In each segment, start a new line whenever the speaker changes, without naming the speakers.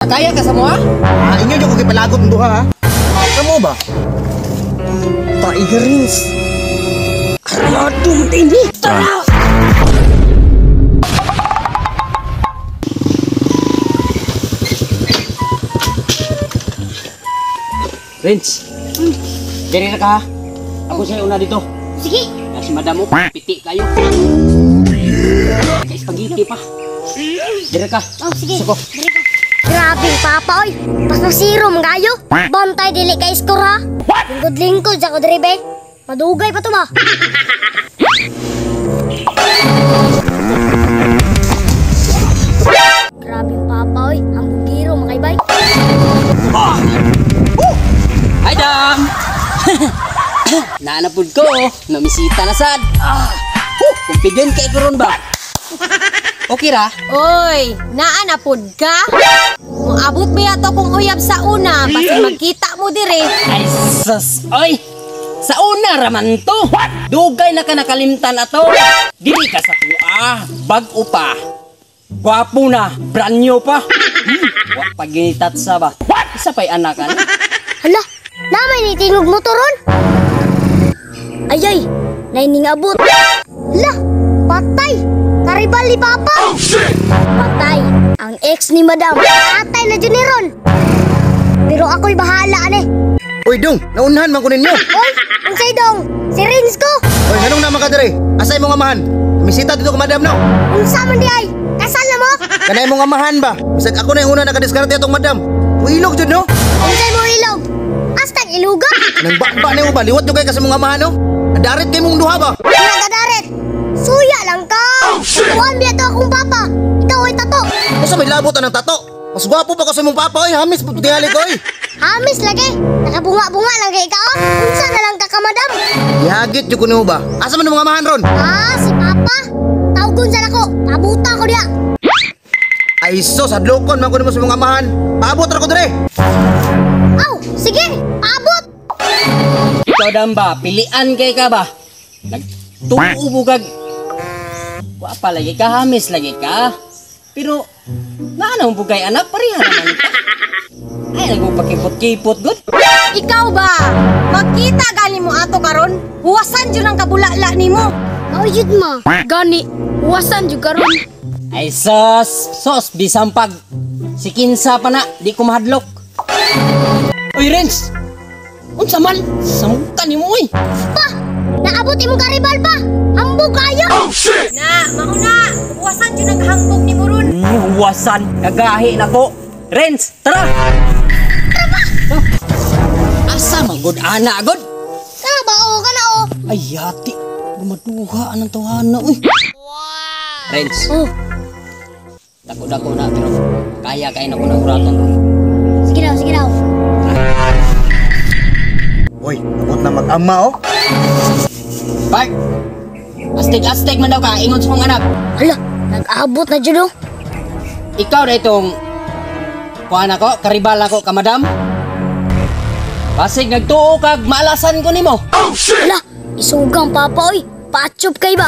Kaya ka sa mo ha?
Ah, inyo jud ko gipalagot ang duha ha. Kamo ba?
Tiger Rings. Armado man ini. Tara! Rins. Diri na ka ha. Ako sa'yo una dito.
Sige.
Na si madam mo, piti kayo. Oh, yeah. Kay spaghetti pa. Diri ka.
Oh, sige.
Suko.
Diri ka. Grabe, papa, oy. Basta zero, mga kayo. Bantay, dili ka score, ha? Lingkod-lingkod sa ko diri, be. Madugay pa to ba? Grabe, papa, oy. Ang bugiro, mga kaybay.
Hi, dam! Naanapod ko, oh. Namisita na sad. Ah. Huh, kumpigin kay karon ba? Okay ra?
Oy, naa na pod ka? Moabot ba yato kung uyab sa una, basin magkita mo dire.
Ay, sus! Oy! Sa una raman to! Dugay na ka nakalimtan ato! Dili ka sa tuwa! Bag-o pa! Gwapo na! Brand new pa! Wa pa ginitatsa ba? Isa pa'y anak ano?
Hala, namay ni tingog motoron. Ayay, nainingabot. Hala, patay. Karibal ni Papa. Patay, ang ex ni Madam. Atay na dyan ni Ron. Pero ako'y bahala ane.
Uy, dong, naunhan man ko ninyo.
Oy, unsay dong? Si Rins ko.
Uy, nganong naman ka diri? Asay mong amahan? Misita dito ka madam no.
Unsa man di ay? Kasal na mo?
Kanay mong amahan ba? Bisag ako na yung una nakadiskarte atong madam. Uilog jud no.
Unsay mo ilog? Astag iluga.
Nang ba nimo ba liwat jud kay kasi mong amahan no. Adarit kay mong duha ba?
Nagadarit. Suya lang ka. Kuan biya to akong papa. Ikaw ay tato.
Usa may labot anang tato. Mas gwapo pa ko sa mong papa oy, hamis pud tingali ko oy.
Hamis lagi. Nakabunga-bunga lang kay ikaw. Unsa na lang ka ka madam?
Yagit jud ko nimo ba? Asa man ang mga amahan ron?
Ah, si papa. Tawgon sa nako. Pabuta ko diya.
Ay sos, hadlokon man ko nimo sa mong amahan. Paabot ra ko dire.
Aw, sige. Paabot.
Ikaw dam ba? Pilian kay ka ba? Nagtuo bugag. Wa pa lagi ka, hamis lagi ka. Pero, naanong bugay anak, pareha naman ka. Ay, nagpakipot-kipot, good.
Ikaw ba? Magkita gani mo ato karon? Huwasan jud ang kabulala nimo.
Mao jud ma.
Gani, huwasan jud karon.
Ay, sos, sos, bisampag. Si Kinsa pa na, di ko mahadlok. Uy, Renz! Unsa man? Samukan nimo, uy!
Pa, naabot imong karibal pa. Hambog kayo.
Na, mauna. Huwasan jud ang hambog nimo ron.
Huwasan, nagahi na ko. Renz, tara! Tara! Asa man good ana good?
Kana ba o kana o?
Ay, yati. Gumaduha anang tawhana, uy. Wow! Renz.
Oh,
Dako-dako na, pero kaya kaya na ko ng uraton ron.
sige daw, sige daw.
Uy, abot na mag-ama oh.
Bart! Astig-astig man daw ka, ingon sa kong anak.
Hala, nag-abot na jud oh.
Ikaw na itong kuan ako, karibal ako ka, madam. Basig nagtuo kag maalasan ko nimo.
Hala, isugang papa oy. Pachup kay ba?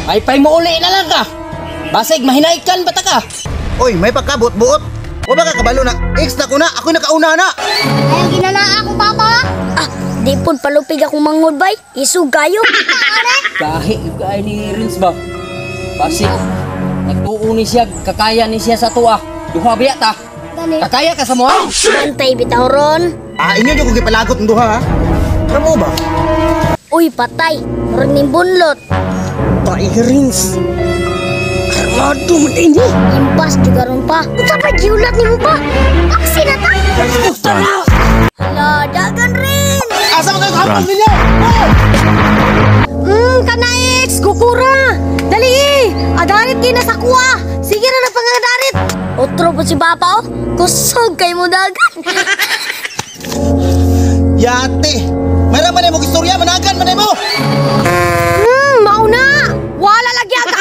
Ay pay mo uli na lang ka. Basig mahinaikan ba ta ka?
Uy, may pagkabot-buot. Wa ba ka kabalo na? Ex na ko na, ako'y nakauna na.
Ayaw ginanaa akong papa. Ah, di pod palupig akong mangod bay. Isug kayo.
Gahi gay ni Rins ba? Basig nagtuo ni siya, kakaya ni siya sa tuwa. Duha biya ta.
Gani.
Kakaya ka sa mo?
Bantay bitaw ron.
Ah, inyo jud ko gipalagot ang duha ha. Kamo ba?
Uy, patay. Murag ning bunlot.
Tiger Rins. Armado man ini.
Impas juga ron pa. Unsa pa giulat nimo pa? Taxi na ta. Hala, dagan rin.
Asa man kayo hapon ninyo?
Kana ex, kukura. Dali eh. Adarit kay na sa kuha. Sige ra na pangadarit.
Otro po si papa oh. Kusog kay mo dagan.
Yate. Mayra man mo istorya managan man mo.
Mauna. Wala lagi ang